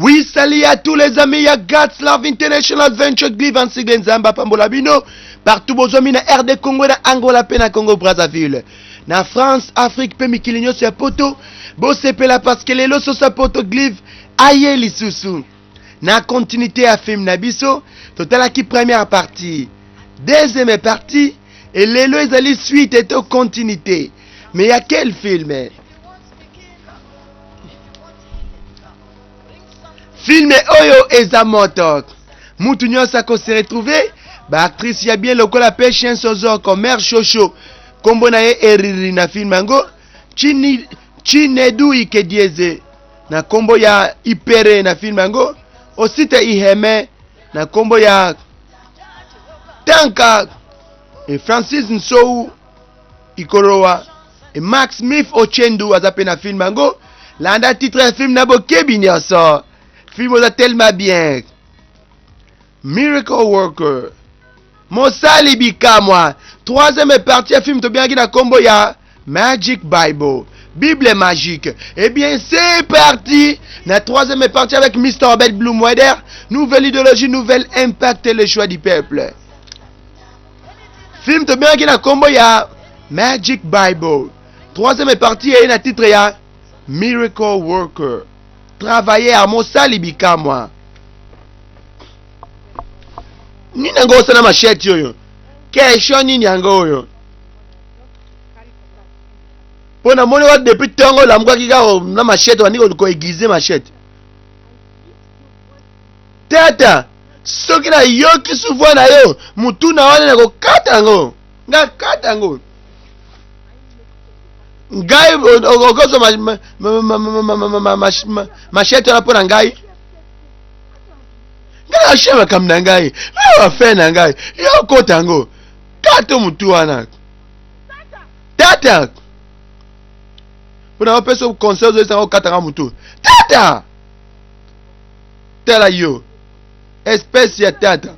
Oui, salut à tous les amis ya God's Love International Venture Glive en sigle Nzambe apambola bino partout bozwami na RD Congo na Angola pe na Congo Brazzaville na France Afrique pe mikili nyonso ya poto bosepela parce que lelo sosa poto Glive aye lisusu na continuité ya film na biso totalaki première partie deuxième partie et lelo ezali suite et to continuité mais ya quel film Film oyo eza moto. Mutu nyonso ako se retrouver. Ba actrice ya bien lokola Patience Ozoko, Mère Shosho. Kombo na ye Eriri na film yango. Chini Chinedu Ikedieze na kombo ya Ipere na film yango. Osita Iheme na kombo ya Tanka et Francis Nsou Ikoroa et Max Smith Ochendu aza pe na film yango. Landa titre ya film na bokebi nyonso. Film oza tellement bien. Miracle Worker. Mosali bikamwa. Troisième partie ya film tobiangaki na kombo ya Magic Bible. Bible magique. Eh bien, c'est parti! La troisième partie avec Mr. Robert Bloomweather. Nouvelle idéologie, nouvel impact et le choix du peuple. Film tobengaki na kombo ya Magic Bible. Troisième partie eye na titre ya Miracle Worker. Travailleur mosali bikamwa. Nini yango osala machette oyo? Question nini yango oyo? Mpo namoni wa depuis ntongo olamukaki kaka na machette obandi ko aiguiser machette. Tata, soki nayoki suvwa na yo, motuna wana nakokata yango. Nga kata yango. Ngai okozwa machete wana mpo na ngai. Ngai nashe makambo na ngai, oyo affaire na ngai, yo okota yango. Kata motu wana. Tata, mpo na opesa conseil ozoyesanga okatanga motu. Tata! Tala yo espèce ya tata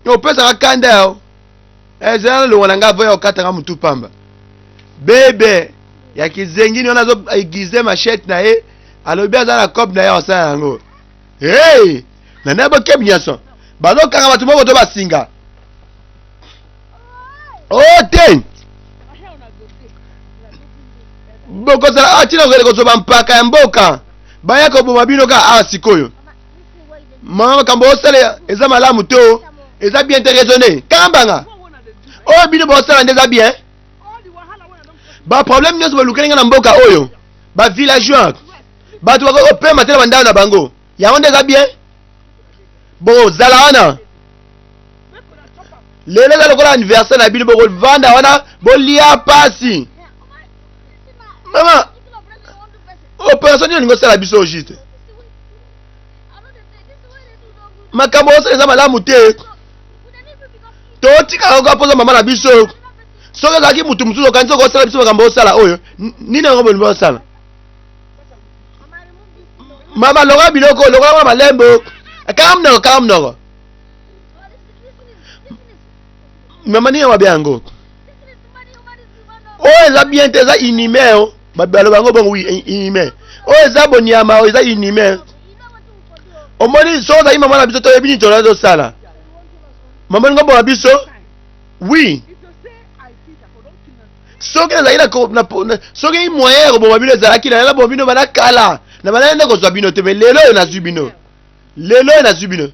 opesaka kanda yo ezala na longo na ngai avoya okataka motu pamba bebe ya kizengini wana azo aiguise machette na ye alobi aza na cope na ye asala yango hey! na nde bokebi nyonso bazokanga bato moko to basinga o oh, te bokozala awa ntina kokende kozwa bampaka ya mboka baya koboma bino kaka awa sikoyo mama makambo osala eza malamu to eza bien te raisonne kanga mbanga oyo bino bosala nde eza bien baproblème nyonso bolukeli nga na mboka oyo bavillageois bato bakoki kopema te na bandako na bango yango nde eza bien bozala wana lelo eza lokola anniversaire na bino bokovanda wana bolia pasi mama operation nini olingi osala biso juste makambo osala eza malamu te totikaka kaka mpoza mama na biso soki ezalaki motu mosusu okanisi okosala biso makambo osala oyo nini yango bolingi osala mama longola biloko longola mwa malembo kanga monoko kanga monoko mama nini mabe yango oyo eza bien te eza inhumain o baloba yango bongo wi inhumain oyo eza boniama oyo eza inhumain omoni soki ozali mama na biso toyebi nini tolai tosala mama olingo boma biso wi soki nazalaki na, na, na soki moyen ya koboma bino ezalaki na naboma bino bana kala na bana nde kozwa bino te me lelo oyo nazwi bino lelo oyo nazwi bino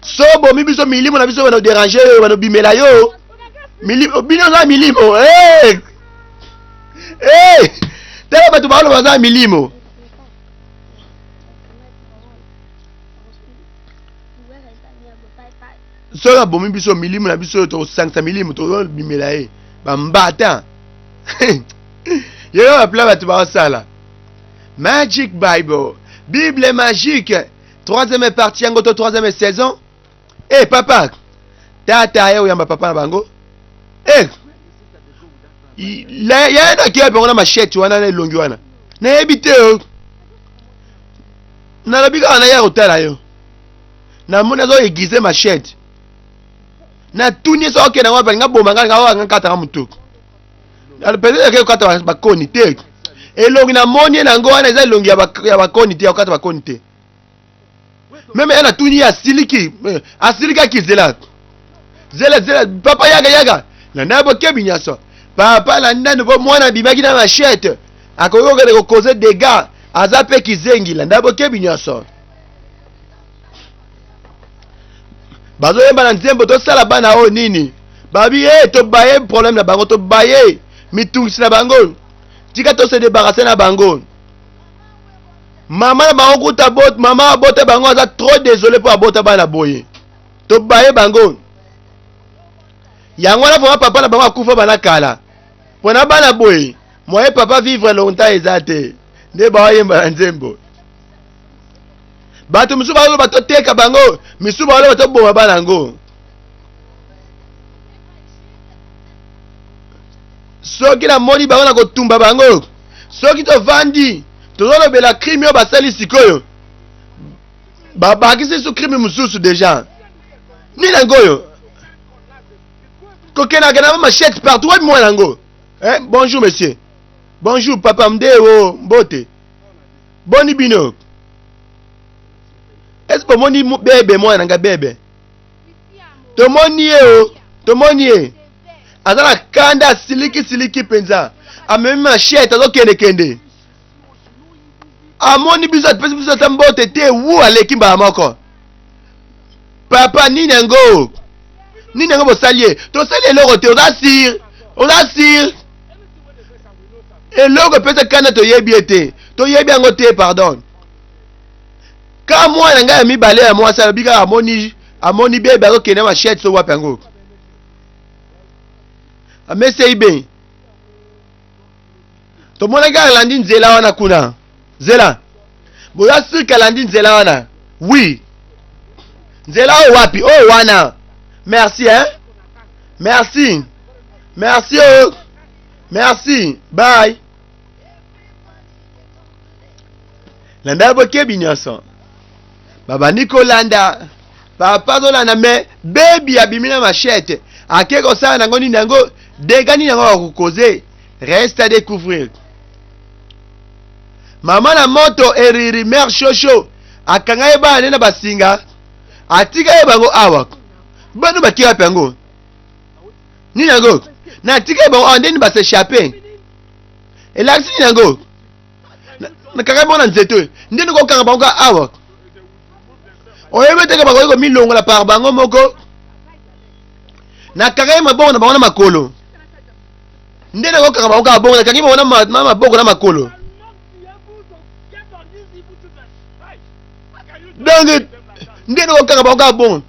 so bomi biso milimo na biso bano derange yo bano bimela yo milimo bino oza milimo hey! Hey! tala bato baoloba baza milimo soki abomi biso milimo na biso oyo tokosangisa milimo tokobimela ye bambata yeba bapla bato baosala magic bible bible magique troisième partie yango to troisième saison e hey, papa tata aye oyamba papa na bango e hey, yaye nakeya bango na machete wana na elongi wana nayebi te oh. nalobi kaka naya kotala yo namoni azo aiguise machete natuni ye soki akende yango alinga boma ngai nga nkatanga motu peut-être ake kokata bakoni te Elongi na moni ye na yango wana eza elongi ya bakoni te, ya kokata bakoni te. Meme ye natuni ye asiliki, eh, asilikaki zela. Zela zela papa yaka yaka. Landa bokebi nyonso. Papa landa po mwana abimaki na machette. Akoki kokende ko causer dégâts. Aza pe kizengi landa bokebi nyonso. Bazoyemba na nzembo tosala bana oyo nini? Babi e eh, tobaye problème na bango tobaye mitungisi na bango tika to se débarrasser na bango. Mama na bango kuta bot mama abota bango aza trop désolé mpo abota bana boye tobaye bango yango wana vraimen papa na bango akufa bana kala pona bana boye moyen papa vivre longtemps eza te nde baoyemba na nzembo bato mosusu bazoloba toteka bango misusu bazoloba toboma bana yango soki namoni bango na kotumba bango soki tovandi tozolobela crime oyo basali sikoyo babakisi su crime mosusu deja nini yango oyo kokendaka na machette partout wapi mwana yango eh, bonjour monsieur bonjour papa mdeo mbote boni bino esi bomoni bebe mwana na nga bebe tomoni ye o tomoni ye aza na kanda asiliki siliki mpenza amemi machete azokendekende amoni biso apesi biso ata mbote te wu aleki mbala moko papa nini yango nini yango bosali ye tosali eloko te oza sire oza sire eloko epesa kanda toyebi ye te toyebi yango te pardon ka mwana ngai ya mibale ya mwasi alobi kaka amoni amoni bebe azokende machete so wapi yango amesei be tomonaki kaka alandi nzela wana kuna zela boza sirke alandi nzela wana oui nzela oyo wapi oyo wana merci hein merci merci oh. merci bye landa bokebi nyonso babandi kolanda papa azolanda me bebi abimi na machete ake kosala nango nini yango dega nini yango akokoze reste à découvrir mama na moto eriri mare shosho akanga ye bana nde na basinga atika ye bango awa bano batie wapi yango nini yango natika ye bango awa ndeni basechape elakisi nini yango nakanga bango na nzete oyo ndeni kokanga bango ka awa oyebi eteke bakoki komilongola par bango moko nakanga ye mabongo na bango na makolo nde nakokanga bango kaka bongo nakangi bango na maboko na makolo donc nde nakokanga bango kaka bongo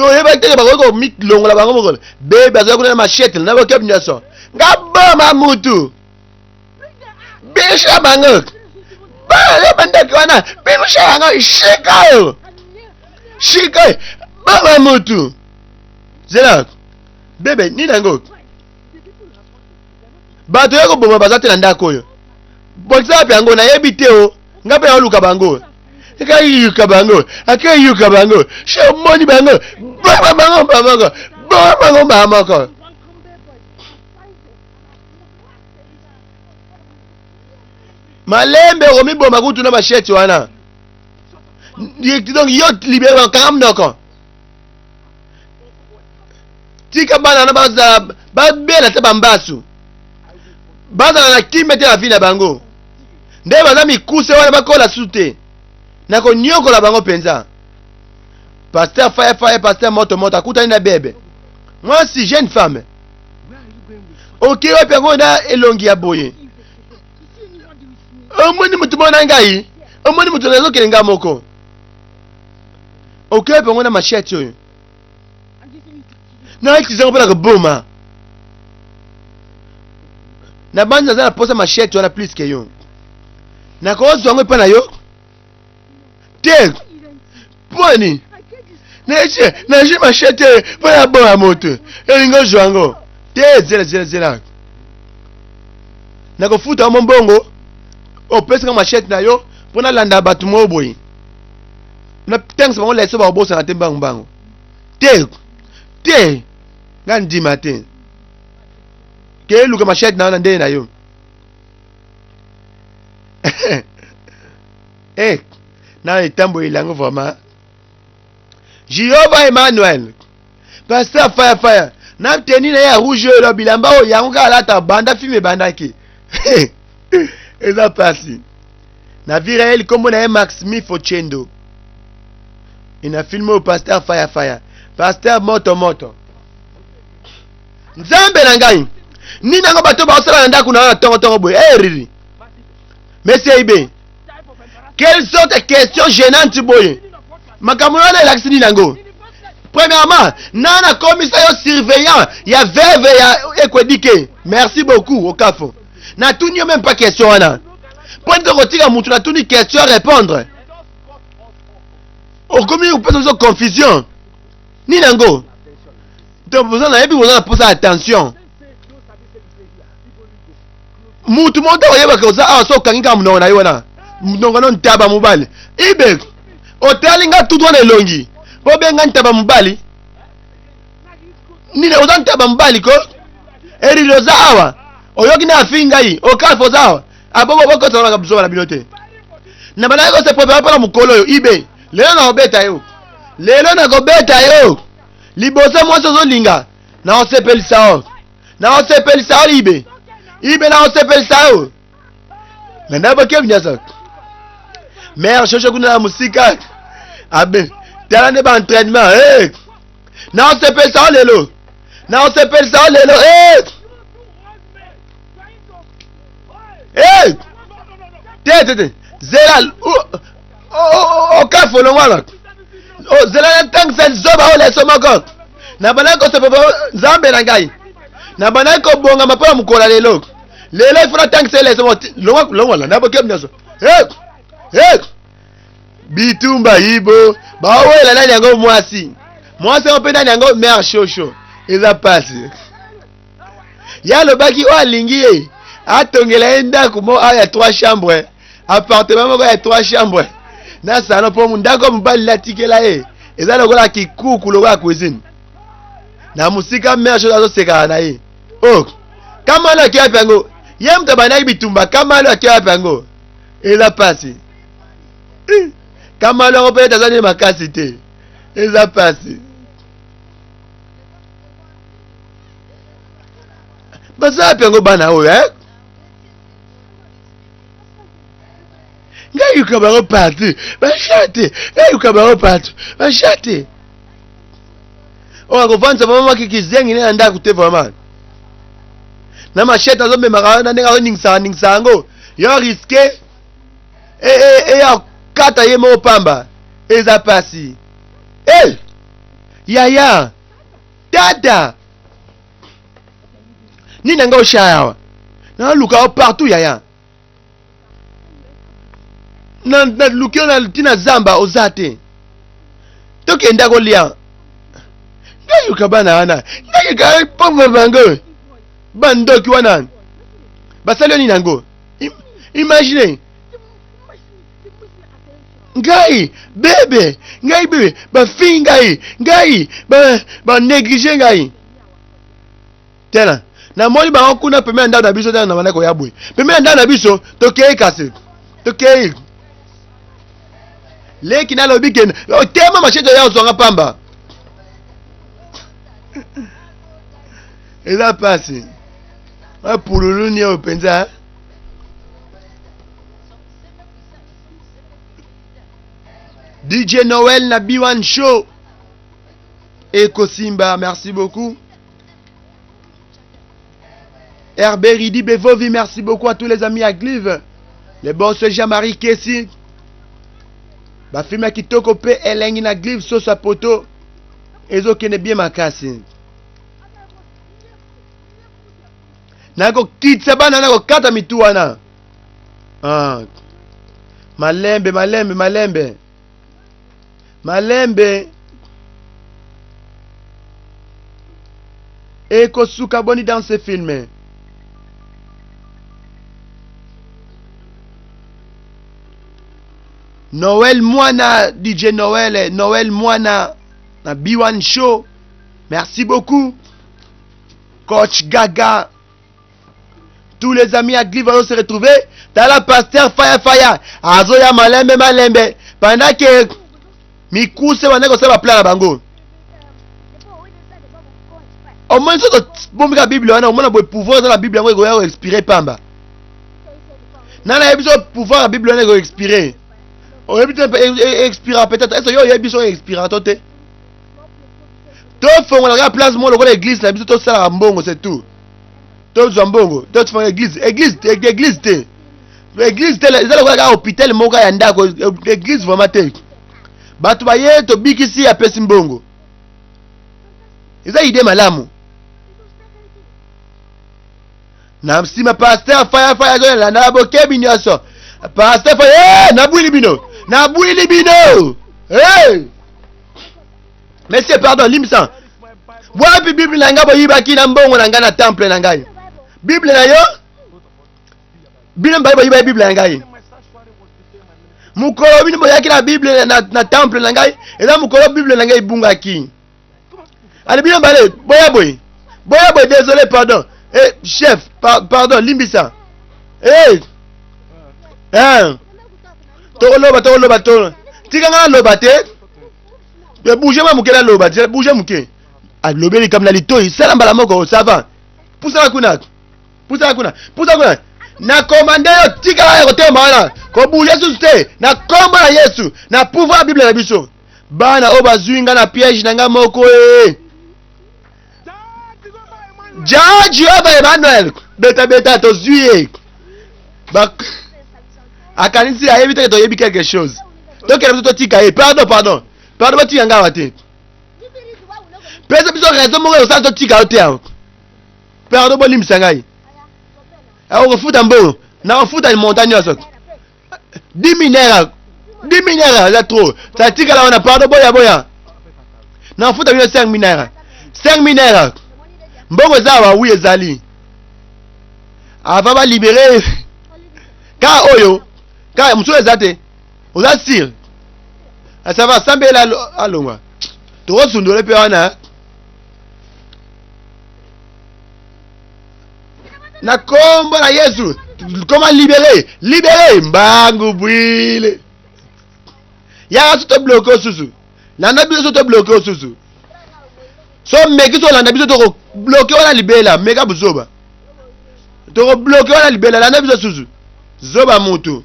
oyebaki teke bakoki komilongola bango moko bebe azali kuna na machete na bokebi nyonso nga boma mutu bisha bango bana bandaki wana bisha yango shika oyo shika oyo boma mutu zela bebe nini yango bato ya koboma baza te na ndako oyo bokisa wapi yango nayebi te o nga mpe naoluka bango ekayuka bango akeyuka bango she omoni bango boma bango bamoko boma bango mbala moko malembe okomiboma kutu na machete wana donc yo libere bakanga monoko tika bana wana bazala babela te bambasu bazala na kimia te na vi na bango nde baza mikuse wana bakola susu te nakonyokola bango mpenza pasteur faya faya pasteur moto moto akutani na bebe mwasi jeune femme oke wapi yango na elongi ya boye omoni moto mona ngai omoni moto nazokende ngai moko oke wapi yango na machete oyo na utilize yango mpo na koboma na banzi naza na posa machete wana plus ke yo nakozwa yango epai na yo te mpo nini nazwi machete mpo na boma moto elingi ozwa yango te zela zela zela nakofuta yo mombongo opesaka machete na yo mpo nalanda bato moko boye natangisa bango leso bakobosana te mbangu mbangu te te nga ndima te keluka machete na yo na ndenge na yo. Eh, na etamboleli yango vraiment. Jehovah Emmanuel. Pasteur fire fire. Na tenue na ye ya rouge oyo bilamba oyo yango kaka alata banda film ebandaki. Eza pasi. Na vie réelle kombo na ye Max Smith Ochendo. Et na film oyo Pasteur fire fire. Pasteur moto moto. Nzambe na ngai. Nini yango bato baosala na ndako na yo na tongo tongo boye? Eh riri. Monsieur Ibe. Quelle sorte de question gênante boye? Makambo wana elakisi nini yango? Premièrement, nana akomisa yo surveillant ya veuve ya Ekwedike. Merci beaucoup Okafo. Natuni yo même pas question wana. Mpo nini tokotika mutu natuni question répondre? Okomi kopesa biso confusion. Nini yango? Donc boza nayebi boza na posa attention. Mutu moko te akoyebaka oza awa so okangi kaka monoko na yo wana monoko no ntaba mobali ibe otali nga tutu wana elongi mpo obenga ntaba mobali nini oza ntaba mobali ko erili oza awa oyoki nde afingi ngai okafe oza awa abongo bokota wana buzoba na bino te na bandaki kose prepare mpo na mokolo oyo ibe lelo nakobeta yo lelo nakobeta yo liboso mwasi ozolinga nakosepelisa yo nakosepelisa yo ibe ibe nakosepelisa yo na ndako kebi nyonso mare shosho kuna na mosika abe tala nde baentrainement hey. Nakosepelisa yo lelo nakosepelisa yo lelo hey. Hey. te te te zela okafolongo wana zela natangisa zoba oyo leso moko nabandaki kosepepa nzambe na ngai nabandaki kobongama mpo na mokolo ya lelo lelo ifo natangisa ye leso longwala nabokebi nyonso bitumba ibo bawela nani yango mwasi mwasi yango mpe nani yango mare shosho eza mpasi ye alobaki oyo alingi ye atongela ye ndako moko awa ya trois chambre appartement moko ya trois chambre na salon mpo ndako mobali natikela ye eza lokola kikuku lokola cuisine na mosika mare shosho azosekaka na ye o oh, kamalo ake wapi yango ye moto abandaki bitumba kamalo ake wapi yango eza pasi eh, kamalo yango mpe ete aza nde makasi te eza pasi baza wapi yango bana oyo eh? ngai yuka bango partout bashate ngai yuka bango partout bashate oyo akofandisa mama maki kizengi ne na ndako te vraiment na machete azomemaka wana ndenge azoningisaka ningisa yango yo riske eya kata ye moko pamba eza pasi e yaya tata nini na ngai oshaya awa naluka yo partout yaya naluki yo na ntina zamba oza te tokenda kolia nayuka bana wana nayuka pomba bango bandoki wana basali yo nini yango imagine ngai bebe ngai bebe bafingi ngai ngai banéglige ngai tela namoni bango kuna pembeni ya ndako na biso tala na banda koya boye pembeni ya ndako na biso tokei kasi tokei leki nalobi kende otema machete oya ozwanga pamba eza mpasi pululu ni oyo mpenza DJ Noël na B1 Show Ekosimba merci beaucoup RB Ridi Bevovi merci beaucoup à tous les amis à Glive les boss Jean-Marie Kessi bafilme ya kitoko mpe elengi na Glive soso ya poto ezokende bien makasi nakokitisa bana nakokata mitu wana ah. malembe malembe malembe Malembe ekosuka boni dans ce film? Noël Mwana, DJ Noël, Noël Mwana, na B1 Show. Merci beaucoup. Coach Gaga. Tous les amis ya Glive bazo se retrouver. Tala pasteur Faya Faya azoya malembe malembe pendant que mikuse bandaki kosala ba plan na bango. Omoni soki tobombi kaka Bible wana omona boye pouvoir eza na Bible yango ekoya ko expirer pamba. Nani ayebi soki pouvoir ya Bible wana eko expirer? Oyebi te expira peut-être. Est-ce que yo oyebi soki expira to te? Tofongola kaka place moko lokola église na biso tosalaka mbongo c'est tout. Tozwa mbongo, tofongola église, église, église te. Église te eza lokola kaka hôpital moko ya ndako, église vraiment te. Bato baye tobikisi apesi mbongo. Eza idée malamu. Na nsima pasteur faya faya azolanda na bokebi nyonso. Pasteur faya, eh, nabwili bino, nabwili bino. Hey! Monsieur, pardon, limbisa. Wapi Bible na ngai boyibaki na mbongo na ngai na temple na ngai? Bible na yo? Bino mibale boyibaki Bible na ngai. Mokolo bino boyaki na Bible na, na temple na ngai, eza mokolo Bible na ngai ebungaki. Ale bino mibale, boya boye. Boya boye, désolé, pardon. Eh, chef, par, pardon, limbisa. Eh! Eh! Tokoloba, tokoloba, to. Tika ngai naloba te. Bouge mwa moke naloba, bouge moke. Alobeli likambo na litoi, sala mbala moko, ça va. Pusana kuna. Pusana kuna. Pusana kuna. Na komande yo tikala ya kotema wana. Ko bouge susu te. Na kombo na Yesu, na pouvoir ya Bible na biso. Bana oyo bazwi nga na piège na nga moko e. Ja Jehovah Emmanuel. Beta beta tozwi ye. Ba akanisi ayebi te toyebi quelque chose. Tokende biso totika ye. Pardon, pardon. Pardon botika nga awa te. Pesa biso raison moko osala totika yo te awa. Pardon bolimbisa ngai. Okofuta mbongo. Nakofuta montant nyonso. 10 000 naira 10 000 naira eza trop tatikala wana pardon boya boya nafuta bino 5 000 naira 5 000 naira mbongo eza awa wi ezali avant balibere ka oyo ka mosusu eza te oza sire ça va sambela alongwa tokosundole mpe wana na kombo na Yesu koma libere libere mbangu bwile yaka so tobloke osusu landa biso so tobloke osusu so meki so olanda biso tokobloke wana libela meka buzoba tokobloke wana libela landa biso susu zoba mutu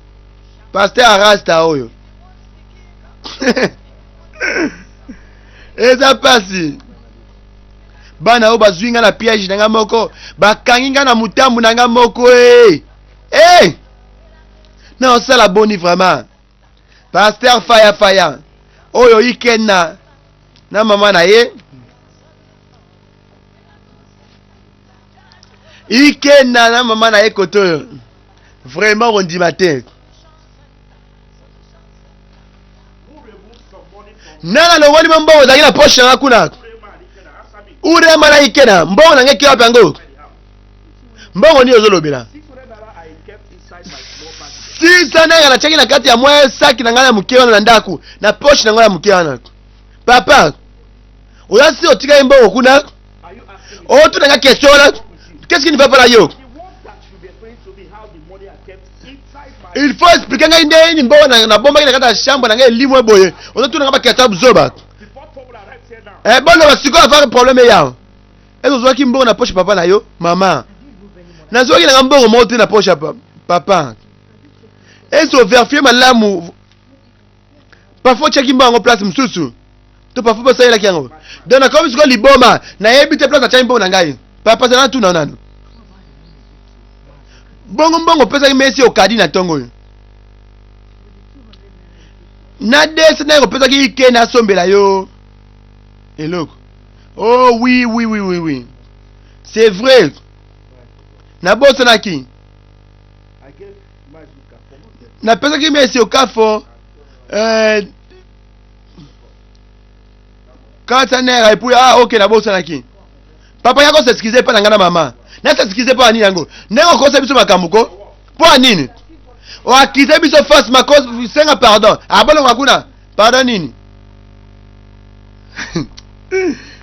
pasteur arasta oyo eza pasi bana oyo bazwi nga na piège na nga moko bakangi nga na mutambu na nga moko e eh. eh! na osala boni vraiment pasteur faya faya oyo ikenna na mama na ye ikenna na mama na ye kote oyo vraiment kondima te Nani alongoli mwa mbongo ezalaki na poche na nga kuna? Urema na Ikena, mbongo na nga eke wapi yango? Mbongo nini ozolobela? 600 naira natiaki na kati ya mwa saki na ngai ya moke wana na ndako, na poche na ngai ya moke wana. Papa, oza si otikaki mbongo kuna? Otuna nga question wana, qu'est-ce qui ne va pas na yo? Il faut expliquer ngai ndenge nini mbongo nabombaki na kati ya chambre na ngai elimwe boye. Ozotuna nga ba question ya buzoba. Eh, boloba sikoyo avant problème eya. Ezo ozwaki mbongo na poche papa na yo? Mama. Nazwaki nanga mbongo moko te na poche ya papa. Ezo verifier malamu. Parfois otiaki mbongo yango place mosusu. To parfois bosalelaki yango. Donc nakomi sikoyo liboma. Nayebi te place natiaki mbongo na ngai. Papa zala natuna nanu. Bongo mbongo opesaki Messi okadi na ntongo oyo. Na dese naye kopesaki ike nasombela yo eloko. Oh oui oui oui oui oui. C'est vrai. Nabosanaki. Napesaki Messi Okafo euh, 400 naira et puis ah ok nabosanaki. Papa yako s'excuser epai na ngai na mama. Na s'excuser mpo ya nini yango? Ndenge okosa biso makambo ko? Mpo ya nini? Oakize biso face mako senga pardon. Abolonga kuna. Pardon nini?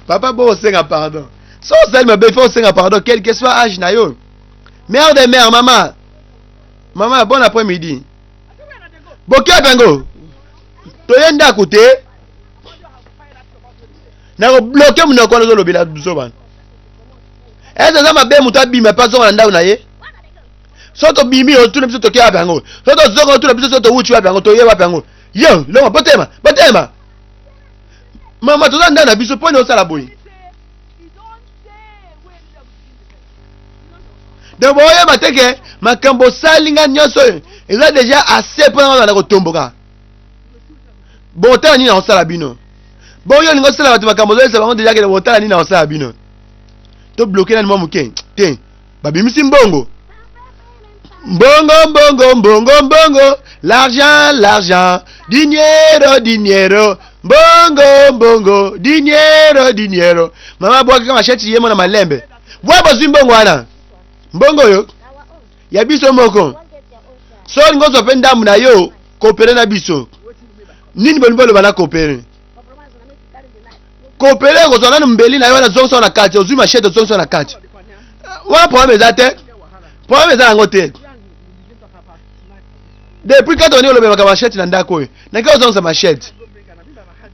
Papa bo osenga pardon. So osali mabe faut osenga pardon quel que soit âge na yo. Mère de mère, mama. Mama, bon après-midi. Bokepe yango. Toye ndako te. Nakobloke monoko wana ozolobela biso bana. Ese eza mabe moto abima mpe azonga na ndako na ye. So tobimi otuna biso toke wapi yango. So tozonga otuna biso so towuti wapi yango toye wapi yango. Yo, longo botema, botema. Mama toza ndako na biso mpo nini osala boye? Donc boyeba te ke makambo osali nga nyonso oyo eza deja assez mpo na banda kotomboka. Botala nini nakosala bino. Bongo yo olingi osala bato makambo ozoyesa bango deja ke botala nini nakosala bino. To bloke nani mwa moke te. Babimisi mbongo. Mbongo mbongo mbongo mbongo l'argent l'argent dinero dinero mbongo mbongo dinero dinero. Mama abwakaka masheti ye mona malembe. Bwa bozwi mbongo wana. Mbongo oyo ya biso moko. So olingi ozwa mpe ndambo na yo kopere na biso. Nini bolingi boloba na kopere? Kopere kozwa nanu mbeli na yo wana zongisa na kati, ozwi mashete ozongisa na kati. Wana problème eza te. Problème eza yango te. Depuis quand on olobelaka machette na ndako oyo? Nake ozongisa machette.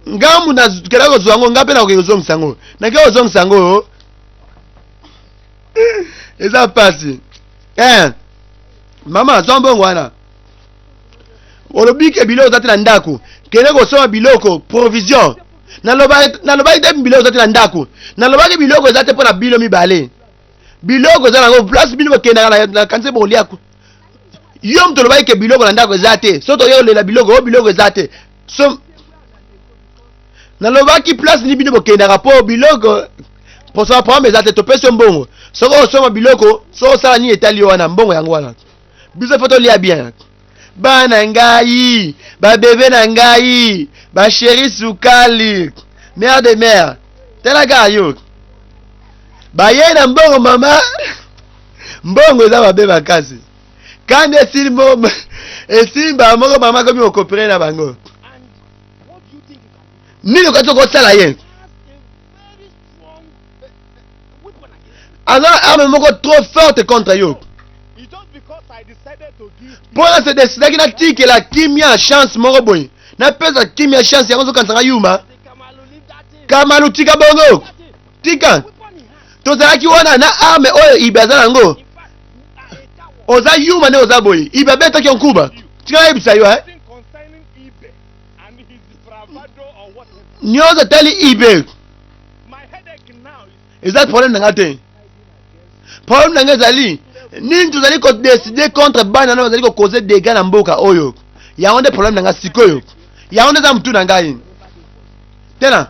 Ngambu na kela kozwa yango, nga mpe nakoki kozongisa yango. Nake kozongisa yango. Eza pasi. Eh. Mama, zwa mbongo wana. Olobi ke biloko eza te na ndako. Kende kosomba biloko, provision. Nalobaki te biloko eza te na ndako. Nalobaki biloko eza te mpo na bino mibale. Biloko eza nango place bino bokendaka na kanisa bokolia. Yo moto olobaki ke biloko na ndako eza te. Soki toye kolela biloko, oyo biloko eza te. So nalobaki place nini bino bokendaka mpo biloko poso ya problème eza te, topesi yo mbongo. Soki osomba biloko, soki osala nini etali yo wana, mbongo yango wana. Biso faut tolia bien. Bana ngai, ba bebe na ngai, ba chéri sukali, mère de mère. Tala kaka yo. Baye na mbongo mama. Mbongo eza mabe makasi. Kandi esili mo esili mbala moko mama akomi kokopere na bango. Nini okati okosala ye? Aza na arme moko trop forte contre yo. Mpo na se decidaki natikela kimia chance moko boye. Napesa kimia chance yango ozokanisa nga yuma. Kamalu tika bongo. Tika. Tozalaki wana na arme oyo Ibe aza nango. Oza yuma nde oza boye. Ibe abetaki yo nkuba. Tika nayebisa yo eh. Nyonso etali Ibe. Eza problème na nga te. Problème na nga ezali nini tozali ko décider contre bana na bazali ko causer dégâts na mboka oyo. Yango nde problème na nga sikoyo. Yango nde eza mutu na ngai. Tena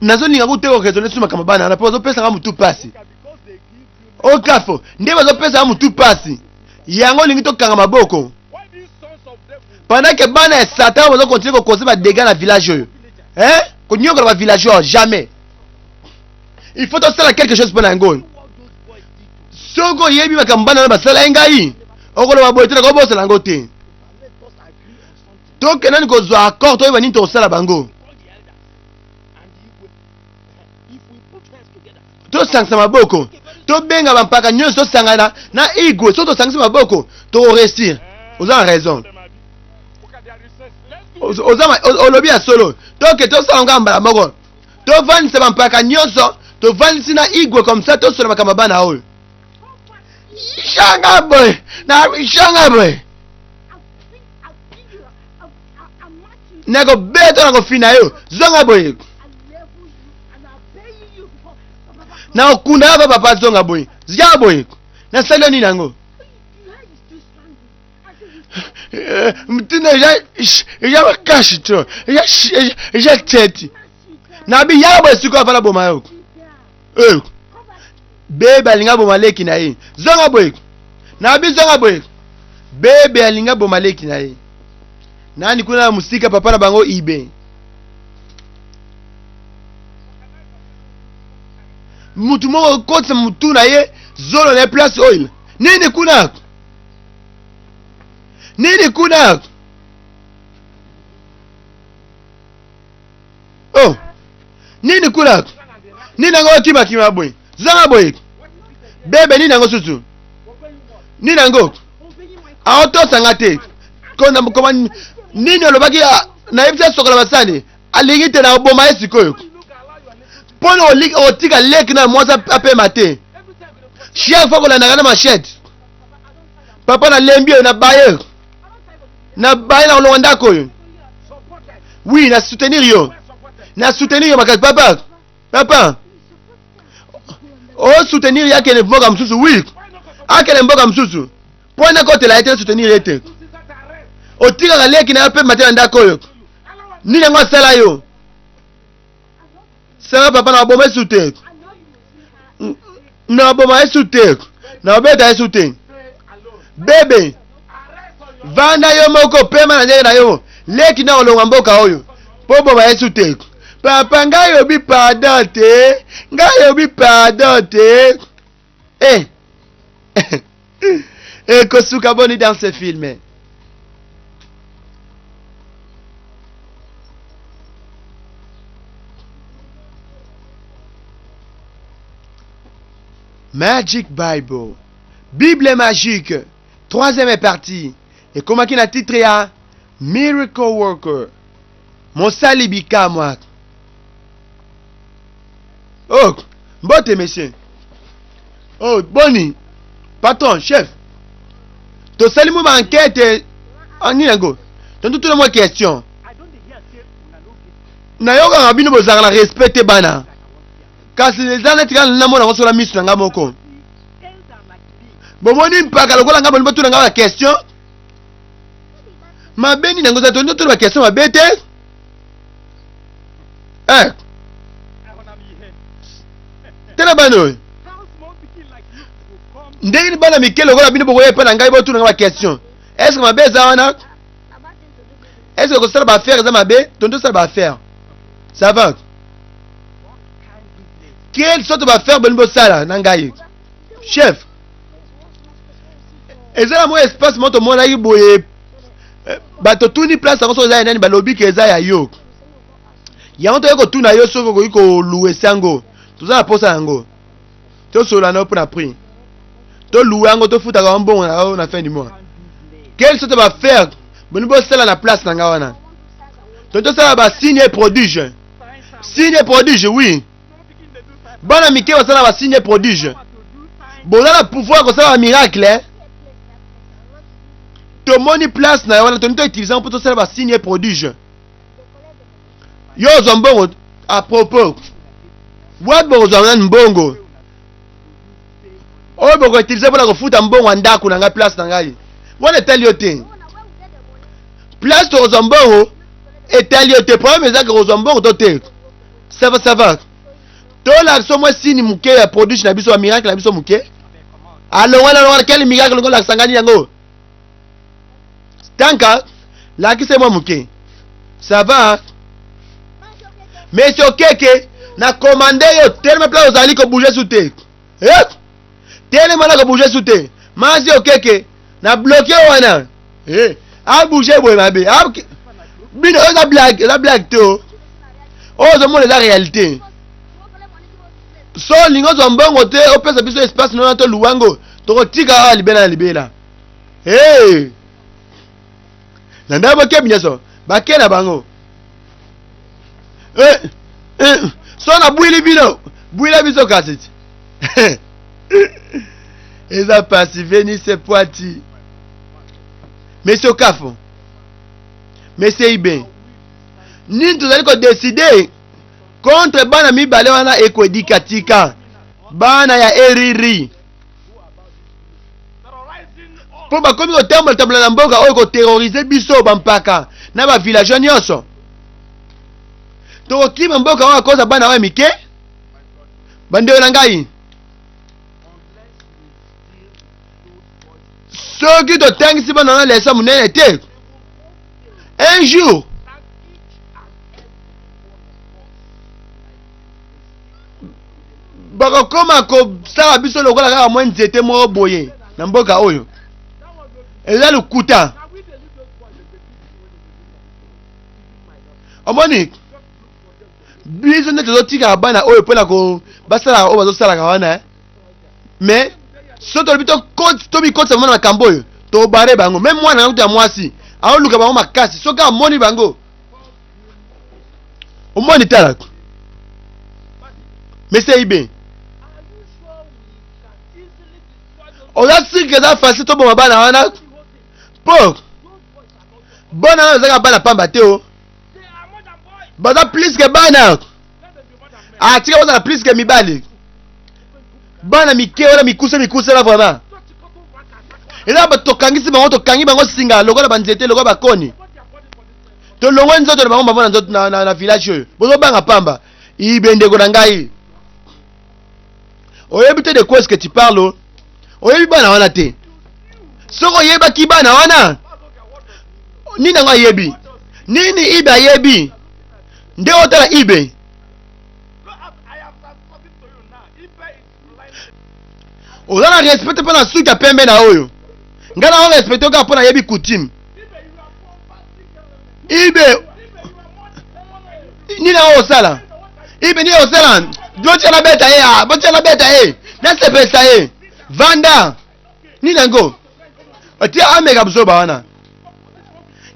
nazolinga kutu te ko raisonner sur makambo bana wana mpo bazopesa nga mutu pasi. Okafo nde bazopesa nga mutu pasi. Yango olingi tokanga maboko. Pendant que bana ya Satan bazo continuer ko causer ba dégâts na village oyo. Hein? Konyokola ba villageois jamais. Il faut tosala quelque chose mpo na yango. Soki oyebi makambo bana wana basala ye ngai, okoloba boye te, nakobosana yango te. Tokende nani kozwa accord, toyeba nini tokosala bango. Tosangisa maboko, tobenga bampaka nyonso, tosangana na igwe. Soki tosangisi maboko, tokoresir. Oza na raison. Olobi ya solo. Toke tosala yango mbala moko. Tovandisa bampaka nyonso, tovandisi na igwe comme ça tosola makambo bana oyo. Shanga boye, na shanga boye. Nakobeta nakofina yo, zonga boye. Nakokunda yo papa, zonga boye. Zia boye. Nasali yo nini yango? Mtina eza makasi to eza tete nabi yaka boye sikoyo afala boma yo bebe alinga boma leki na ye zonga boye nabi zonga boye bebe alinga boma leki na ye nani kuna na mosika papa na bango ibe mutu moko okotisa mutu na ye zolo na ye place oyo nini kuna nini kuna oh nini kuna nini yango okimakima boye zanga boye bebe nini yango susu Nini yango? Aotosa nga te. Kona koma nini olobaki ah, nayebisi asokola basani alingi te na oboma ye sikoyo. Mpo na otika leki na mwasi apema te. Chaque fois kolandaka na machette. Papa nalembi oyo na baye. Na baye na kolonga ndako oyo. Oui, na soutenir yo. Na soutenir yo makasi papa. Papa. O soutenir ye akende mboka mosusu oui. Akende mboka mosusu. Mpo na kotela ye te soutenir ye te. Otikaka leki na yo mpe mate na ndako oyo. Nini yango asala yo? Sala papa na boma esu te. Na boma esu te. Na beta esu te. Bebe. Vanda yo moko pema na ndenge na yo. Leki na olongwa mboka oyo. Po boma esu te. Papa ngai obi pardon te. Ngai obi pardon te. Eh. Ekosuka boni dans ce film. Magic Bible. Bible magique. Troisième partie. Ekomaki na titre ya Miracle Worker. Mosali bikamwa. Oh, mbote monsieur. Oh, boni. Patron, chef. Tosali mwa ba enquête. Ah, nini yango? Totuna mwa question. Nayokaka bino bozalaka na respect te bana. Kasi eza neti kaka namona yango sola miso na ngai moko. Bomoni mpaka lokola ngai bolingi botuna ngai ba question. Mabe nini yango eza tolingi totuna ba question mabe te. Eh. Tala bana oyo. Ndenge nini bana mike lokola bino bokoya epai na ngai botuna ngai ba question. Est-ce que mabe eza wana? Est-ce que kosala ba affaire eza mabe? Tondi tosala ba affaire. Ça va? Quelle sorte ba affaire bolingi bosala na ngai? Chef. Eza na mwa espace moko tomonaki boye eh, bato tuni place yango soki eza ya nani balobi ke eza ya yo. Yango toyei kotuna yo soki okoki koluwesa yango. Toza na posa yango. Tosolola na yo mpo na prix. Toluwe yango tofutaka yango mbongo na yo na fin du mois. Quelle sorte ba faire boni bosala na place na nga wana? To tosala ba signe et prodige. Signe et prodige oui. Bana mike basala ba signe et prodige. Boza na pouvoir kosala ba miracle. Eh? Tomoni place na yo wana toni to utiliser mpo tosala ba signe et prodige. Yo ozwa mbongo à propos. Wapi bokozwa nani mbongo? Oyo boko utiliser mpona kofuta mbongo ya ndako na ngai place na ngai. Wana etali yo te. Place tokozwa mbongo etali yo te. Problème eza ke kozwa mbongo to te. Ça va, ça va. Tolakisa mwa signe moke ya produit na biso, ya miracle na biso moke. Alongwa alongwa, quel miracle ngo lakisa ngai yango? Tanka, lakisa mwa moke. Ça va? Monsieur Okeke, na commande yo telema place ozali ko bouger su te. Eh? Telema na ko bouger su te. Masi Okeke, na bloquer wana. Eh, a bouger boye mabe. A bino eza blague, eza blague te. Oh. Oyo ozomona eza réalité. So olingi ozwa mbongo te, opesa biso espace nona to luwango, tokotika awa libela na libela. Hey! Na ndako bokebi nyonso, bake na bango. Eh, eh, so nabwili bino, bwila biso kasi. Eza pasi Venise Poiti. Monsieur Kafo. Monsieur Ibe. Nini tozali ko décider contre bana mibale wana ekwedika tika bana ya eriri mpo bakomi kotambola tambola na mboka oyo koterrorize biso bampaka na ba villageois nyonso. Tokokima mboka oyo akoza bana oyo mike. Bandeko na ngai, soki totangisi bana wana leso monene te, un jour bakokoma kosala biso lokola kaka mwa nzete moko boye na mboka oyo. Eza lokuta. Omoni, biso nde tozotikaka bana oyo mpona ko basalaka oyo bazosalaka wana, mais. Soki tolobi tomikotisa bango na makambo oyo, tobare bango. Meme mwana na kutu ya mwasi aoluka bango makasi soki amoni bango. Omoni tala Monsieur Ibe, oza sika eza facile toboma bana wana po bana wana ezaka bana pamba te o baza plus que bana atika ah, bazala plus que mibali bana mike wana mikuse mikuse na vraiment eza tokangisi bango tokangi bango singa lokola banzete lokola bakoni tolongwe nzoto na bango bango na nzoto na, na, na village oyo bozobanga pamba ibe ndeko na ngai oyebi te de quoi est-ce que tu parles oyebi bana wana te soki oyebaki bana wana nini yango ayebi nini ibe ayebi nde otala ibe oza na respect mpo na suki ya pembe na oyo ngai na respecte kaka mpo nayebi coutume ibe nini yango osala ibe nini osala botia na beta ye ah, botia na beta ye nasepelisa ye vanda nini yango otia ameka buzoba wana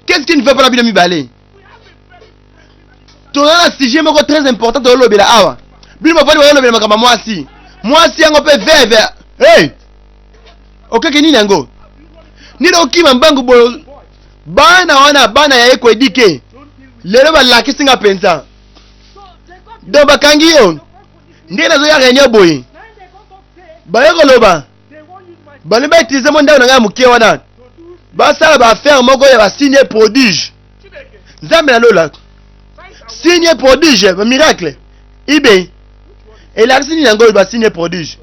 qu'est-ce qui ne fait pas na bino mibale toza na sujet moko très important tolobela awa bino bafandi bazolobela makambo ya mwasi mwasi yango mpe veve hey! okeke nini yango nini okima mbangu boyo bana wana bana ya ekwedike lelo balakisi nga mpenza donc bakangi yo ndenge nazoya réunion boye baye koloba balingi bautilize mo ndako na ngai ya moke wana basala baaffaire moko ya basigne prodige nzambe na lola signe prodige miracle ibe elakisi nini yango oyo basigne prodige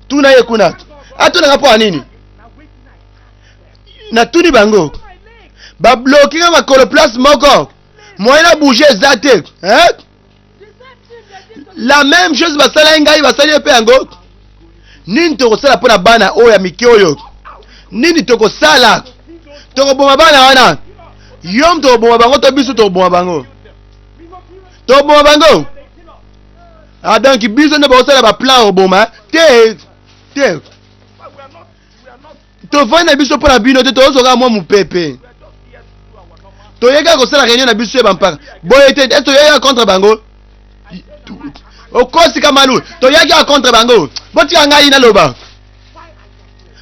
tuna ye kuna atunanga mpo ya nini natuni bango babloke nga makolo place moko moyen na bouge eza te hein? La même chose basalaki ngai basali ye mpe yango. Nini tokosala mpo na bana oyo ya mike oyo? Nini tokosala? Tokoboma bana wana? Yo moto okoboma bango to biso tokoboma bango? Tokoboma bango? Ah, donc biso nde bakosala baplan koboma te te. Tovandi na biso mpo na bino te, tozwa kaka mwa mopepe. Toyei kaka kosala réunion na biso ya bampaka. Boye te, est toyei kaka contre bango? Okosi Kamalu, toyaki kaka contre bango. Botika ngai naloba.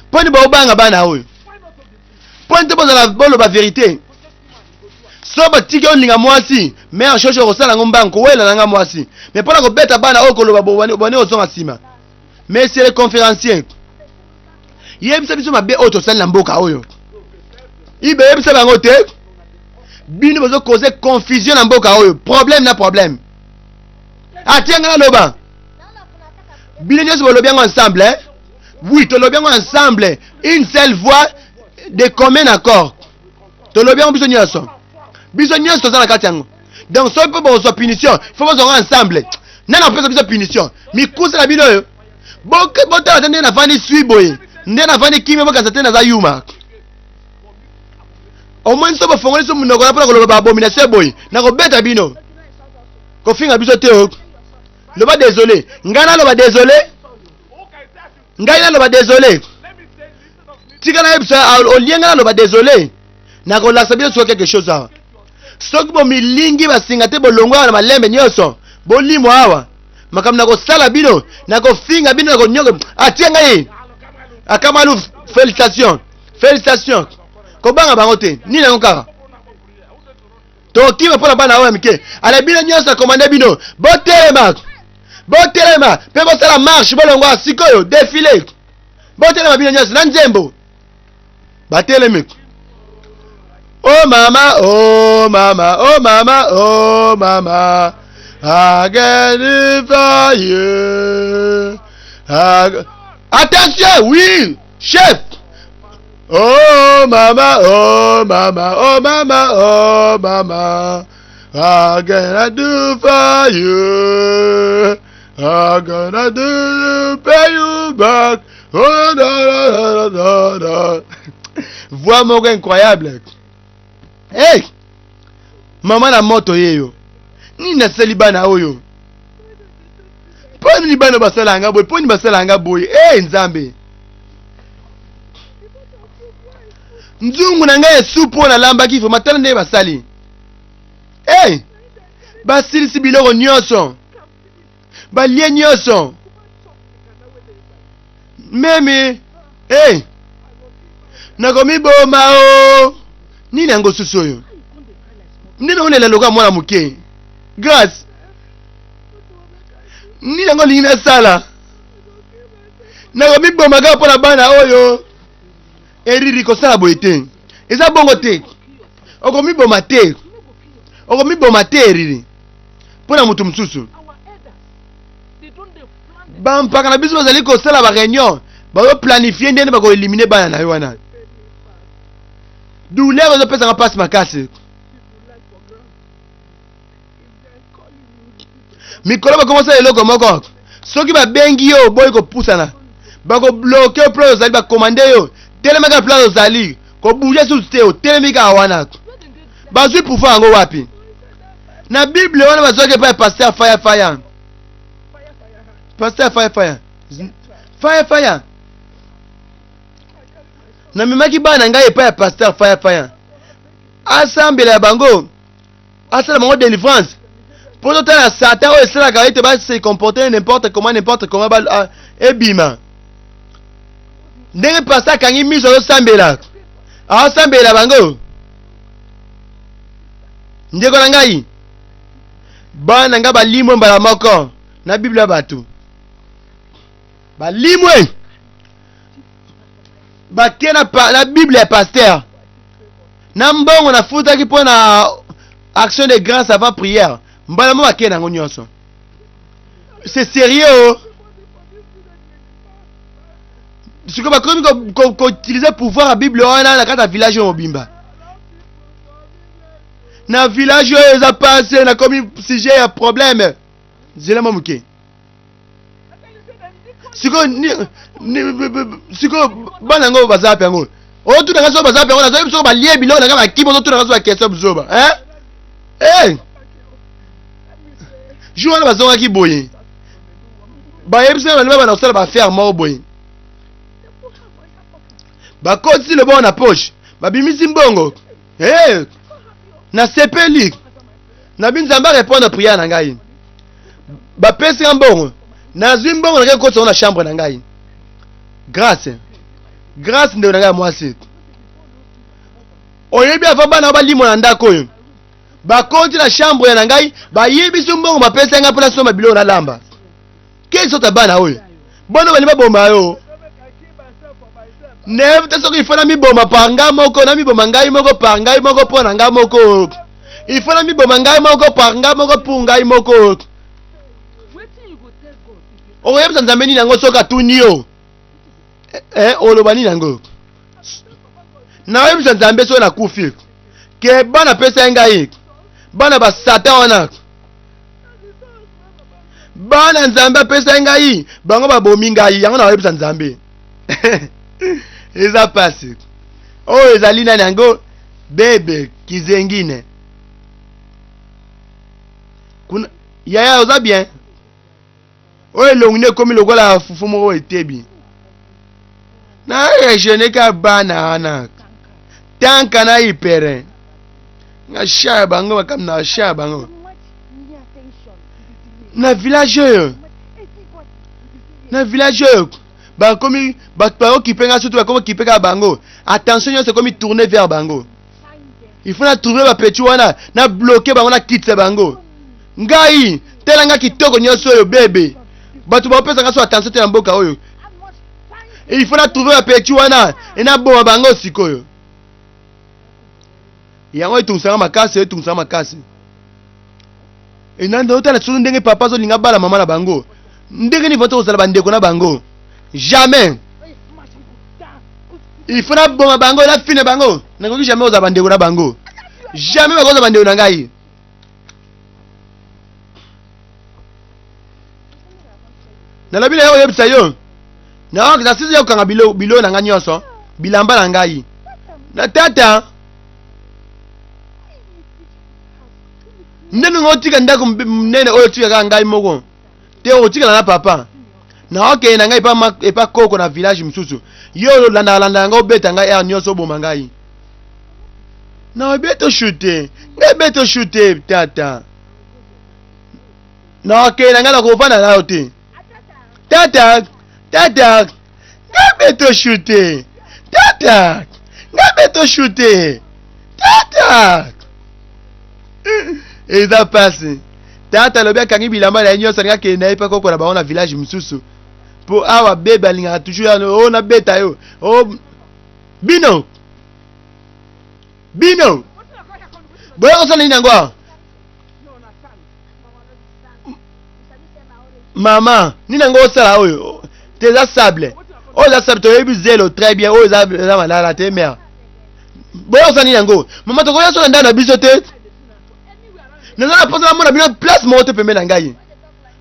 Mpo nini bobanga bana oyo? Mpo nini te bozala boloba verite? So batiki olinga mwasi, mère shosho okosala yango mbangu, kowela na nga mwasi. Mais mpo na kobeta bana oyo koloba boni ozonga nsima. Monsieur le conférencier, yebisa biso mabe oyo tosali na mboka oyo. Ibe yebisa bango te. Bino bozo causer confusion na mboka oyo, problème na problème. Atia nga naloba. Bino nyonso bolobi yango ensemble, hein? Oui, tolobi yango ensemble, une seule voix de commun accord. Tolobi yango biso nyonso. Biso nyonso toza na kati yango. Donc soki mpe bokozwa punition, il faut bozwa yango ensemble. Nani akopesa biso punition? Mikusa na bino oyo. Botala te ndenge nafandi sui boye. Nde nafandi kimia bokanisa te naza yuma. Omoni so bofongoli so monoko na mpona koloba ba abomination boye, nakobeta bino. Kofinga biso te o. Loba désolé. Ngai naloba désolé. Ngai naloba désolé. Tika nayebisa olie ngai naloba désolé. Nakolakisa bino sikoyo quelque chose awa. Soki bomilingi basinga te bolongwa awa na malembe nyonso, bolimwa awa. Makambo nakosala bino, nakofinga bino, nakonyoka. Atie ngai. Akamalu, félicitation. Félicitation. Kobanga bango te. Nini yango kaka? Tokima mpo na bana oyo ya mike. Ale bino nyonso akomande bino. Botelema. Botelema mpe bosala marche bolongwa sikoyo défilé. Botelema bino nyonso na nzembo. Batelemi. Oh mama, oh mama, oh mama, oh mama. I get it for you. Attention, oui, chef. Oh mama, oh mama, oh mama, oh mama. I gonna do for you. I gonna do pay you back. Oh, da, da, da, da, da. Voix moko incroyable. Hey! Mama na moto yeyo. Nini nasali bana oyo? Mpo nini bana basala yanga boye? Mpo nini basala yanga boye? Hey, Nzambe. Nzungu na ngai ya supu oyo nalambaki vraiment, tala ndenge basali. Hey! Basilisi biloko nyonso, balie nyonso. Meme hey! Nakomiboma o nini yango susu oyo nini olela lokola mwana moke. Grace, nini yango olingi nasala? Nakomiboma kaka mpo na bana oyo. Eriri, kosala boye te, eza bongo te. Okomiboma te, okomiboma te Eriri, mpo na moto mosusu. Bampaka na biso bazali kosala ba réunion, bazoplanifie ndenge bakoelimine bana na yo wana. Douleur ezopesanga mpasi makasi. Mikolo bakomosala eloko moko, soki babengi yo oboyi kopusana, bakobloke yo place ozali, bakomande yo telemaka place ozali, kobouge susu te, otelemi kaka wana. Bazwi pouvoir yango wapi? Na Bible wana bazwaki epai ya pasteur faya faya, pasteur faya faya, faya faya. Namemaki bana na ngai epai ya pasteur faya faya, asambela ya bango, asala bango délivrance mpo totala satan oyo esalaka ete ba se comporter n'importe comment, n'importe comment ba, ah, ebima ndenge pasteur akangi miso azosambela, azosambela bango. Ndeko na ngai, bana na ngai balimwe mbala moko na Bible ya bato, balimwe bake na, na Bible ya pasteur na mbongo nafutaki mpo na action de grâce avant prière, mbala mo bake nango nyonso. C'est sérieux oh. Sikoyo bakomi koutilize pouvoir ya Bible wana na kati ya village oyo mobimba. Na village oyo eza pase, nakomi sujet ya problème. Nzela mwa moke sikoyo, sikoyo bana yango baza wapi? Yango otunaka soki baza wapi? Yango nazoyebi soki balie biloko na ngai, bakimi. Ozotunaka so baquestion buzoba, hein? Eh, jour wana bazongaki boye, bayebisi nga balingi babanda kosala baaffaire moko boye. Bakotisi loboko na poche, babimisi mbongo. Hey, nasepeli nabi Nzambe arépondre prière na ngai. Bapesi nga mbongo, nazwi mbongo, nakei kokotisa ngo na chambre na ngai. Grâce, Grâce, ndeko na ngai ya mwasi, oyebi ava bana oyo balimwa na ndako oyo, bakoti na chambre ya na ngai, bayebisi mbongo bapesa ngai mpo nasomba biloko nalamba. Quelle sorte ya bana oyo? Bana balingi baboma yo. Nayebi te soki ifo namiboma par ngai moko, namiboma ngai moko par ngai moko mpo na ngai moko. Il faut namiboma ngai moko par ngai moko pour ngai moko. Wetin you go tell God if you Okoyebisa Nzambe nini yango soki atuni yo? Eh, eh, oloba nini yango? Nakoyebisa Nzambe soki nakufi ke bana apesa ye ngai, bana basatan wana, bana Nzambe apesa ye ngai, bango babomi ngai. Yango nakoyebisa Nzambe. Eza pasi. Oyo ezali nani yango? Bebe Kizengine kuna. Yaya, oza bien? Oyo elongi nde ekomi lokola fufu moko etebi na regione ka bana wana tanka na ipere nga sha ya bango, makambo na sha ya bango too much near attention na village oyo. Na village oyo bakomi bato baokipe nga, surtout bakomi okipe kaka bango. Attention nyonso ekomi tourne vers bango. Il faut na trouver bapetits wana, na bloke bango, na kitisa bango. Ngai tala nga kitoko nyonso oyo, bebe, bato baopesa nga so attention te na mboka oyo. Il faut na trouver bapetits wana e naboma bango sikoyo. Yango etungisanga makasi, etungisanga makasi. Enanda otala soki ndenge papa azolinga bala mama na bango, ndenge nini vanta kozala bandeko na bango? Jamais. Il faut naboma bango, nafina bango. Nakoki jamais kozala bandeko na bango, jamais bakozala bandeko na ngai. Nalobi na yo, oyebisa yo nasisi ya kokanga bilo bilo na ngai nyonso, bilamba na ngai na tata. Ndenge otika ndako monene oyo, otika kaka ngai moko te, otikala na papa. Naokende na ngai epa koko na village mosusu. Yo olandaka landa yango, obeta ngai heure nyonso, oboma ngai. Na beto shute. Ngai beto shute tata. Na okende ngai nakovanda na yo te. Tata, tata, ngai beto shute. Tata, ngai beto shute. Tata. Eza pasi. Tata alobi akangi bilamba na ye nyonso alingi akende na ye mpe akokola bango na village mosusu. Mpo awa bebe alingaka toujours ya o oh, nabeta yo. O oh, bino. Bino. Boya kosala nini yango awa? Mama, nini yango osala oyo? Te eza sable. Oyo eza sable toyebi zelo très bien. Oyo eza eza malala te mère. Boya kosala nini yango? Mama tokoya so na ndako na biso te. Naza na mposa namona bino place moko te pembeni na ngai.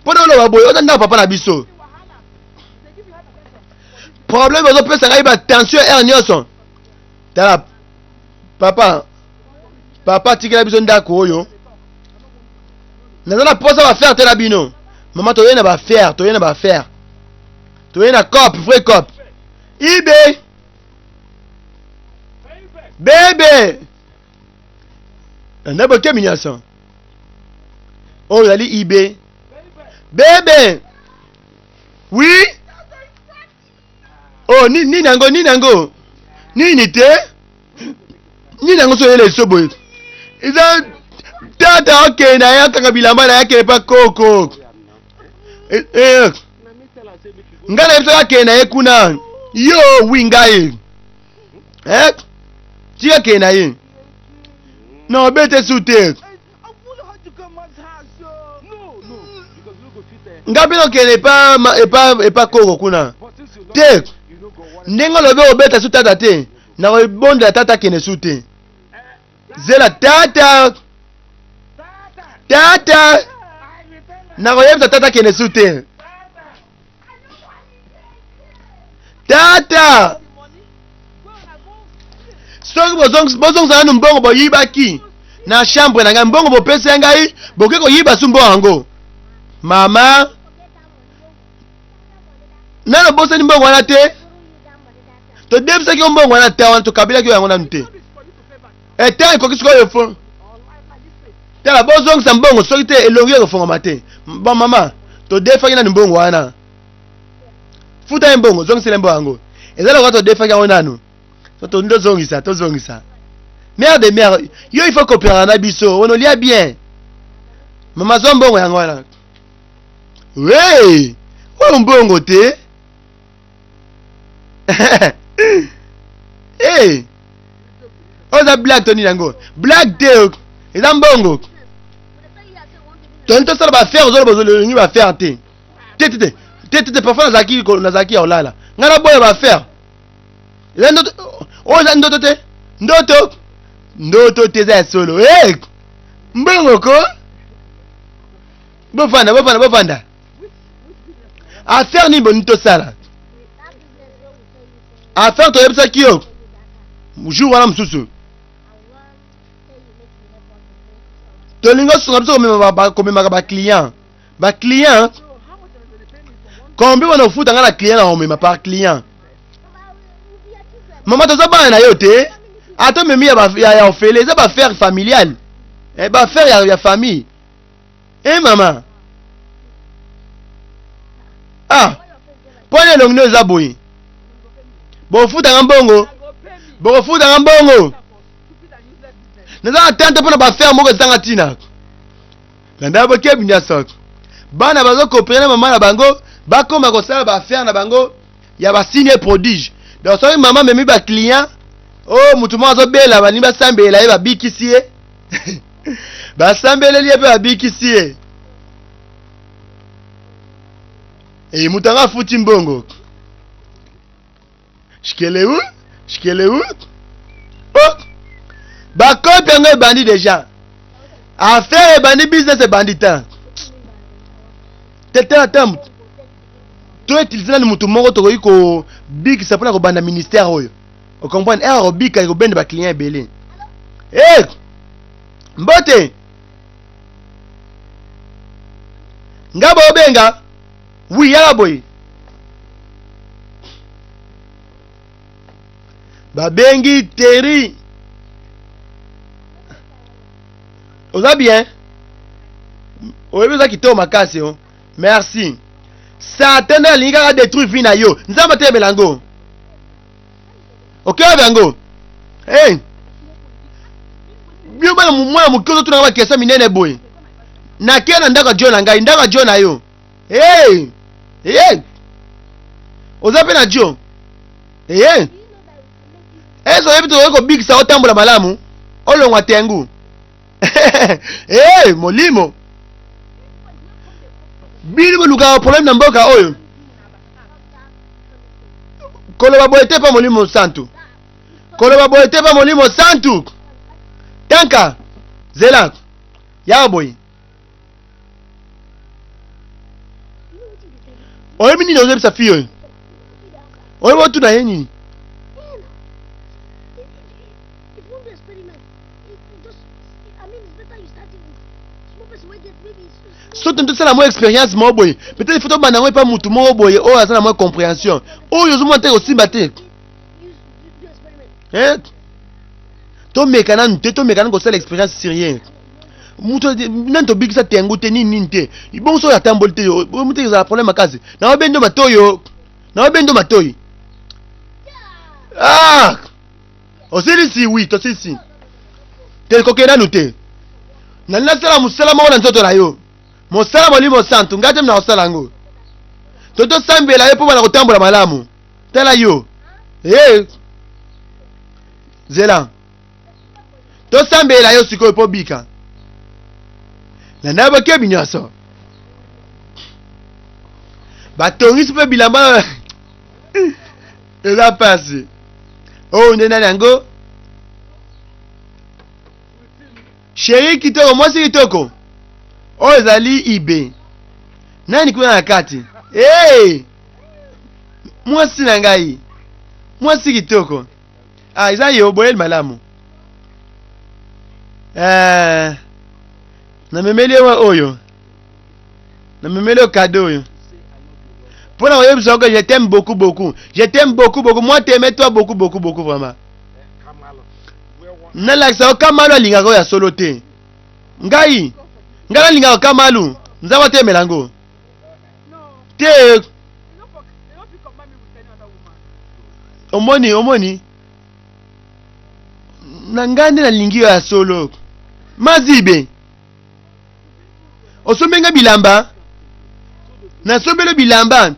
Mpo na oloba boye oza ndako papa na biso. Problème ozopesa ngai ba tension heure nyonso. Tala papa papa tikela biso ndako oyo naza na posa bafaire te na bino mama toye na bafaire toye na bafaire toye na cop vrai cop ibe bebe na bokemi nyonso oyo ezali ibe bebe oui Oh, nini nini yango nini yango nini te nini yango so oyela eso boye eza tata okende na ye akanga bilamba na ye akende pa koko eh, eh. ngai na yebi soki akende na ye kuna yo wi ngai eh? tika akende na ye na obete su te nga mpe nakende epa epa epa koko kuna te ndenge olobi obeta su tata te nakobondela tata akende su te zela tata tata nakoyebisa tata akende su te tata soki bozongisa nanu mbongo boyibaki na chambre na ngai mbongo bopesi ya ngai bokoki koyiba su mbongo yango mama nano bosani mbongo wana te todebisaki yo mbongo wana te wana tokabelaki yo yango nanu te ete ekoki sikoyo fo tala bozongisa mbongo soki te elongi ekofongama te bon mama todefaki nanu mbongo wana futa ye mbongo zongisela mbongo yango eza lokola todefaki yango nanu so tozongisa tozongisa mère de mère yo il faut coopérer na biso on olia bien mama zwa mbongo yango wana we oyo mbongo te hey. oyo eza blague to nini yango blague te eza mbongo toni tosala baaffaire ozoloba olingi baaffaire te te te te te te te parfois nazalaki nazalaki ya kolala ngai naboya baaffaire eza ndoto oyo eza ndoto te ndoto ndoto te eza ya solo hey! mbongo ko bofanda bofanda bofanda affaire nini bolingi tosala affaire toyebisaki yo jour wana mosusu tolingi osunga biso komemaka baclient baclient combien wana ofuta ngai na client na omema par client mama toza bana na yo te ata omemi ya, ya, ya ofele eza baaffaire familiale eh, baaffaire ya, ya famille Eh mama. Ah. Pona elongi no eza boye. Bofutanga mbongo. Bokofutanga mbongo. Naza na tante pona ba affaire moko ezanga tina. Landa bokebi nyonso. Bana bazo coopérer na mama na bango, bakoma kosala ba affaire na bango ya ba signe prodige. Donc soki mama amemi ba client, oh mutu moko azobela balingi basambela ye babikisi ye. basambeleli ye mpe babikisi ye e moto yango afuti mbongo shkeleu shkeleu oh! bakopi yango ebandi deja affaire ebandi business ebandi ta te te ata to utilize nani moto moko tokoki kobikisa mpona kobanda ministère oyo ocomprendre ere akobika ekobenda baclient ebele e mbote nga bobenga wi yaka boye babengi teri Oza bien? Oyebi oza kitoko makasi oh. Merci. Satan nde alingi kaka détruire vie na yo. Nzambe atelemela yango. Okeyoba yango. Hey. Bino bana mwana moke ozotunaka ba question minene boye. Nakei na ndako ya John na ngai, ndako ya John na yo. Hey! Hey! Oza mpe na John? Hey! Ezo oyebi tokoki kobikisa otambola malamu olongwa tengu. Hey, molimo. Bino bolukaka problème na mboka oyo. Koloba boye te mpa molimo santu. Koloba boye te mpa molimo santu. Tanka zela yaka boye. Oyebi nini ozoyebisa fille oyo? Oyebi otuna ye nini? Soki tosala mwa experience moko boye, peut-être il faut tobanda yango epa mutu moko boye oyo aza na mwa comprehension. Oyo ozomona te kosimba te. Hein? Tomeka nanu te, tomeka nanu kosala experience sur ye. Mutu nani tobikisa tengu te nini nini te. Bongo soki atamboli te, mutu ezala problème makasi. Na obendo matoyo. Na obendo matoyi. Ah! Osilisi oui, tosilisi. Te kokende nanu te. Nani nasala mosala moko na nzoto na yo. Mosala Molimo Santu, ngai te nakosala yango. To tosambela ye mpo bana kotambola malamu. Tala yo. Hey. Zela. Tosambela yo sikoyo mpo bika. Na na bokebi nyonso. Batongisi mpe bilamba eza pasi. Oyo nde nani yango? Chérie kitoko, mwasi kitoko. Oyo ezali ibe. Nani kuna na kati? Hey! Mwasi na ngai. Mwasi kitoko. Ah, eza yo, boyeli malamu. Eh, namemeli yo oyo. Namemeli yo cadeau oyo. Mpo na koyebisa yo que je t'aime beaucoup beaucoup. Je t'aime beaucoup beaucoup. Moi t'aimer toi beaucoup beaucoup beaucoup vraiment. Nalakisa yo Kamalu alingaka oyo ya solo te. Ngai, ngai nalingaka Kamalu. Nzambe atemela yango. Te. Omoni, omoni. Na ngai nde nalingi yo ya solo. Mazibe. Osombi nga bilamba? Nasombeli bilamba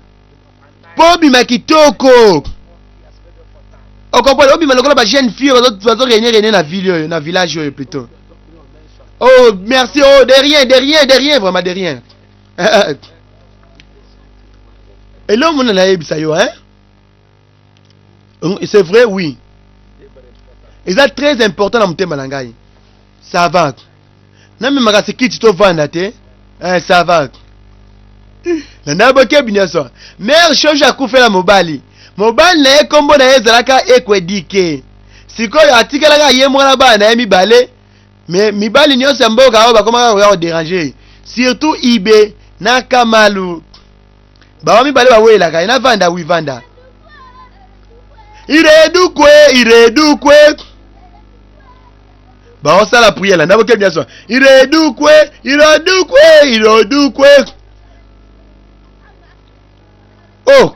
mpo obima kitoko. Okomprendre, obima lokola ba jeune fille bazo bazo régner régner na ville oyo, na village oyo plutôt. Oh, merci, oh, de rien, de rien, de rien, vraiment de rien. Eloko mona nayebisa yo, hein? C'est vrai, oui. Eza très important na motema na ngai. Ça va. Namemaka sikiti tovanda te. Eh, ça va. Na nabokebi nyonso. Mère Shojo akufela mobali. Mobali na ye kombo na ye ezalaka Ekwedike. Sikoyo atikalaka ye moko na bana na ye mibale. Mais mibali nyonso ya mboka oyo bakomaka koya kodéranger. Surtout Ibe na Kamalu. Bawa mibale bawelaka ye na vanda wi vanda. Iredukwe, iredukwe. Baosala prière la ndabo kebia so. Iredukwe, iredukwe, iredukwe. Oh.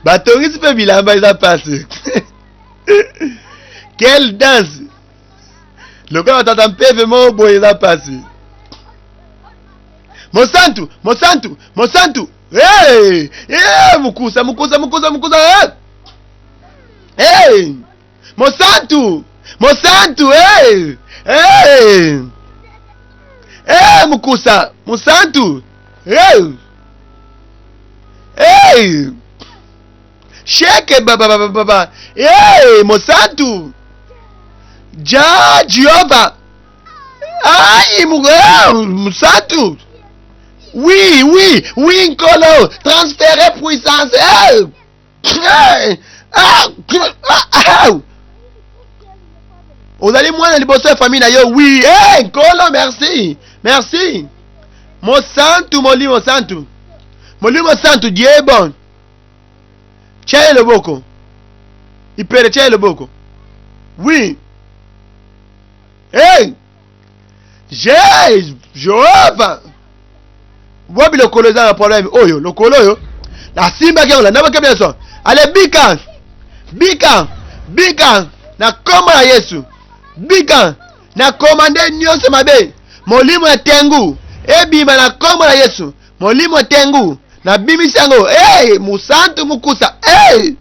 Batongisi mpe bilamba eza pasi. Quelle danse! Lokola tata mpeve moko boye eza pasi. Mosantu, mosantu, mosantu. Hey! Hey, mukusa, mukusa, mukusa, mukusa. Hey! Hey! Mosantu! Mosantu! Hey! Hey! Hey, mukusa, mosantu. Hey! Hey! Sheke baba baba baba. Hey, mosantu. Ja Jehovah. Aïe, mosantu. Oui, oui, oui, Nkolo, transférer puissance. Hey! Hey! Ah, ah, ah. Ozali mwana liboso ya famille na yo. Oui, hey, Nkolo, merci. Merci. Mosantu, molimo santu. Molimo santu, Dieu est bon. Tia ye loboko. Ipere, tia ye loboko. Oui. Hey! Je Jehova wapi lokolo eza na problème oyo lokolo oyo nasimbaki yango landabaki nyonso ale bika bika bika na nkombo na Yesu bika na komande nyonso mabe molimo ya tengu ebima na nkombo na Yesu molimo ya tengu nabimisi yango hey, mosantu mokusa hey!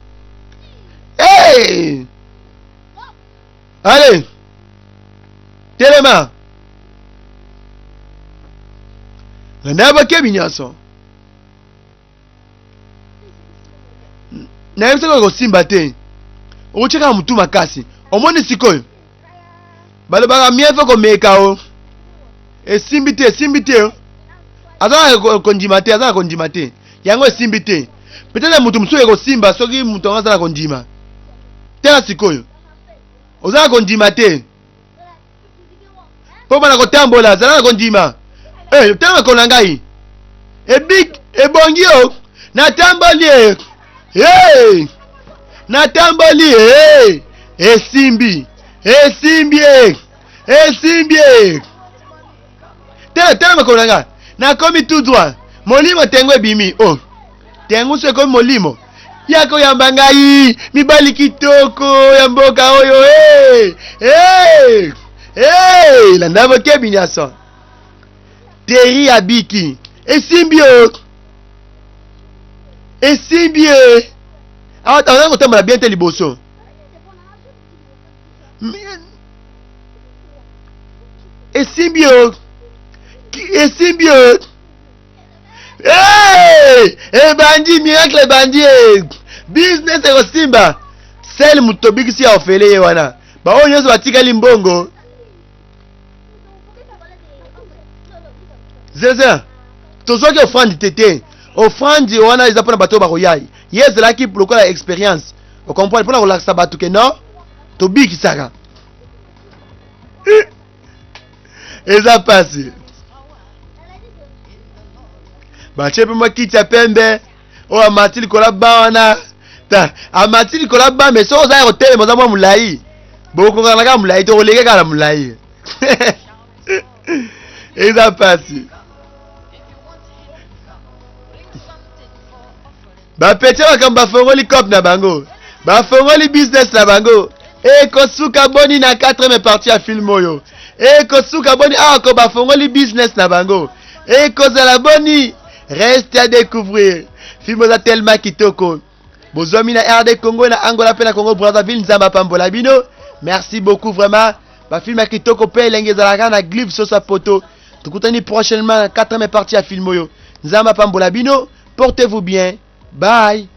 Hey! Allez telema landa bokebi nyonso nayebi soki okosimba te okotyaka kaka motu makasi omoni sikoyo balobaka mieux faut komeka o esimbi te esimbi te o aza na kondima te aza na kondima te yango esimbi te peut-être moto mosusu ekosimba soki moto yango aza na kondima tala sikoyo oza na kondima te mpo bana kotambola zala na kondima eh, tala makolo na ngai ebik ebongi o natamboli e hey! natamboli e esimbi esimbi e esimbi e tala tala makolo na ngai nakomi tout droit molimo tengo ebimi o oh. tengo so ekomi molimo ya koyamba ngai mibali kitoko ya mboka oyo hey! Hey! Hey! landa bokebi nyonso teri abiki esimbi o esimbi e awa azali kotambola bien te liboso esimbi o esimbi o hey! ebandi miracle ebandi e business ekosimba sele moto tobikisi ya ofele ye wana baoyo nyonso batikali mbongo zeze tozwaki offrande te te offrande wana eza mpona bato oyo bakoya ye ezalaki lokola experience ocomprendre mpona kolakisa bato ke non tobikisaka eza mpasi batie mpe mwa kiti ya pembe oyo amati likolo ya ba wana ta amati likolo ya ba me soki oza ya kotelema oza mwa molai bokokana kaka molai te okoleke kaka na molai eza mpasi bapeti makambo bafongoli cope na bango bafongoli business na bango ekosuka boni na 4 partie ya film oyo ekosuka boni awa ko bafongoli business na bango ekozala boni reste à découvrir film oza tellement kitoko bozwami na rd congo na angola mpe na congo brazzaville nzambe apambola bino merci beaucoup vraiment bafilme ya kitoko mpe elengi ezalaka na glive sosa poto tokutani prochainement na 4 partie ya film oyo nzambe apambola bino portez vous bien bye.